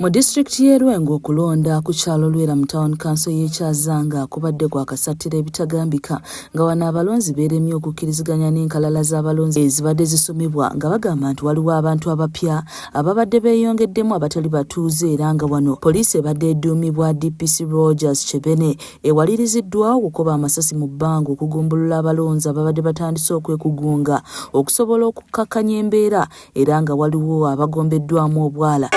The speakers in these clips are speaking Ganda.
Mu disitulikiti y'e Lwengo okulonda ku kyalo Lwera mu Town Council y'e Kyazanga kubadde kwa kasattiro ebitagambika nga wano abalonzi beeremye okukkiriziganya n'enkalala z'abalonzi ezibadde zisomebwa nga bagamba nti waliwo abantu abapya ababadde beeyongeddemu abatali batuuze era nga wano poliisi ebadde eduumibwa DPC Rogers Chebene ewaliriziddwa okukuba amasasi mu bbanga okugumbulula abalonzi ababadde batandise okwekugunga okusobola okukkakkanya embeera era nga waliwo abagombeddwamu obwala.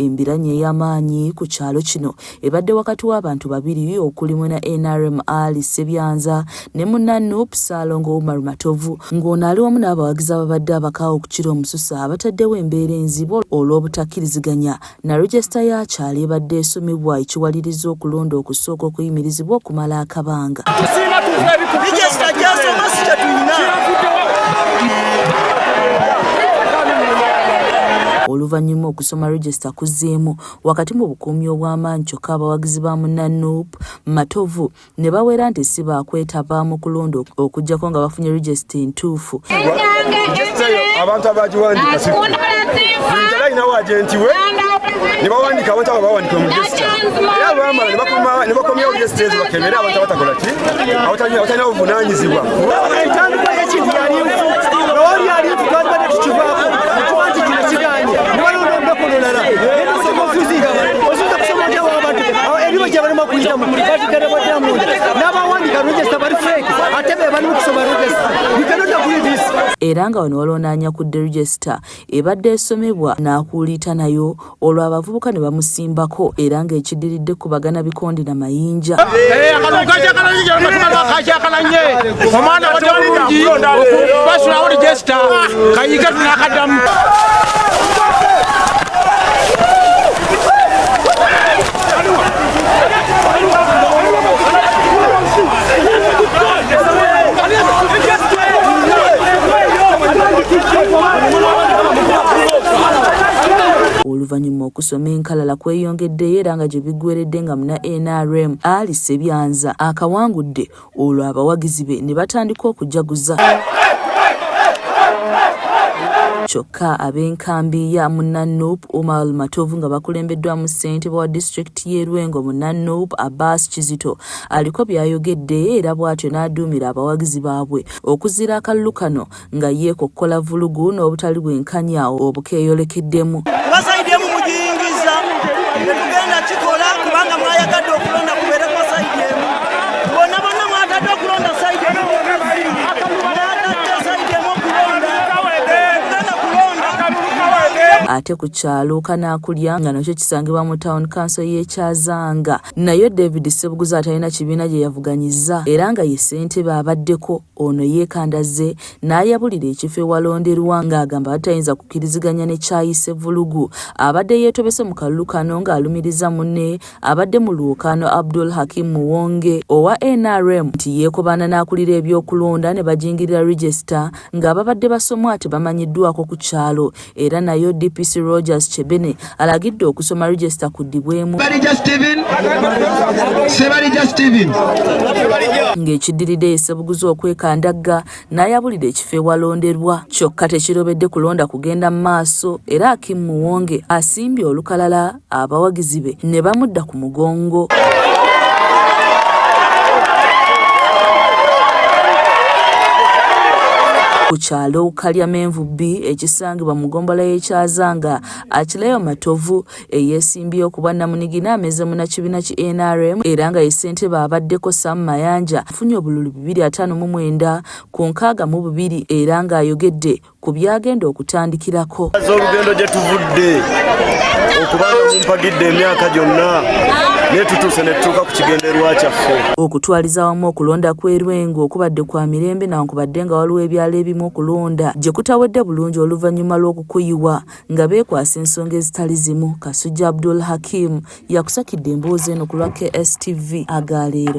Embiranye ey'amaanyi ku kyalo kino ebadde wakati w'abantu babiri okuli muna NRM Ali Ssebyanza ne munna NUP Ssaalongo Umar Matovu ng'ono ali wamu n'abawagizi ababadde abakaawa okukira omususa abataddewo embeera enzibu olw'obutakkiriziganya na regisita ya kyalo ebadde esomebwa ekiwaliriza okulonda okusooka okuyimirizibwa okumala akabanga. Oluvannyuma okusoma regisita kuzzeemu wakati mu bukuumi obw'amaanyi kyokka abawagizi ba munna Nup Matovu ne bawera nti si baakwetaba mu kulonda okuggyako nga bafunye regisita entuufu. Abantu abagiwandiika si buli alinawo agenti we ne bawandiika abantu abo bawandiika mu regisita era bamala ne bakomyawo regisita ezo bakebere abantu abatakola ki abatalina buvunaanyizibwa. Entandikwa y'ekintu yali nfu nga wali yali nfu twalibadde tukivaako netuba nti kino kiganye ne balonda olunaku olulala osobola kusoma otya abantu eribo gye balema kuyitamu batigala bwadda munda n'abawandiika register bali fake ate be balimu kusoma register. You cannot agree this. Era nga wano waliwo n'anyakudde register ebadde esomebwa n'akuuliita nayo olwo abavubuka ne bamusimbako era ng'ekiddiridde kubagana bikonde na mayinja. Omwana abadde bulungi basulawo register kayige tunakaddamu. Oluvannyuma okusoma enkalala kweyongeddeyo era nga gye biggweredde nga muna NRM Ali Ssebyanza akawangudde olwo abawagizi be ne batandika okujaguza. Kyokka ab'enkambi ya munna NUP Umar Matovu nga bakulembeddwamu ssentebe wa disitulikiti y'e Lwengo munna NUP Abbas Kizito aliko by'ayogedde era bw'atyo n'aduumira abawagizi baabwe okuzira akalulu kano nga yeekokkola vvulugu n'obutali bwenkanya obukeeyolekeddemu. Kuba sayidi emu mugiyingiza tetugenda kikola kubanga mwayagadde okulonda kubeereko sayidi emu. Bonna bonna mwatadde okulonda sayidi emu. Mwatadde sayidi emu okulonda. Tetugenda kulonda. Ate ku kyalo Kanaakulya nga nakyo kisangibwa mu Town Council y'e Kyazanga nayo David Ssebuguzi atalina kibiina gye yavuganyizza era nga ye ssentebe abaddeko ono yeekandazze n'ayabulira ekifo ewalonderwa ng'agamba batayinza kukkiriziganya ne kyayise vvulugu abadde yeetobese mu kalulu kano ng'alumiriza munne abadde mu lwokaano Abdul Hakim Muwonge owa NRM nti yeekobaana n'akulira ebyokulonda ne bajingirira regisita ng'ababadde basomwa tebamanyiddwako ku kyalo era nayo DPC Rogers Chebene alagidde okusoma regisita kuddibwemu ng'ekiddiridde ye Ssebuguzi okwekandagga n'ayabulira ekifo ewalonderwa kyokka tekirobedde kulonda kugenda mu maaso era Hakim Muwonge asimbye olukalala abawagizi be ne bamudda ku mugongo. Ku kyalo Kalyamenvu B ekisangibwa mu ggombolola y'e Kyazanga, Akileyo Matovu eyeesimbyewo ku bwannamunigina ameze munnakibiina ki nrm era nga ye ssentebe abaddeko Sam Mayanja afunye obululu 259 ku 62 era ng'ayogedde ku by'agenda okutandikirako. Olugendo gye tuvudde okubanga mumpagidde emyaka gyonna naye tutuuse ne tutuuka ku kigendererwa kyaffe. Okutwaliza awamu okulonda kw'e Lwengo okubadde kwa mirembe nawankubadde nga waliwo ebyalo ebimu okulonda gye kutawedde bulungi oluvannyuma lw'okukuyiwa nga beekwasa ensonga ezitali zimu. Kasujja Abdul Hakim yakusakidde emboozi eno ku lwa KSTV agaleero.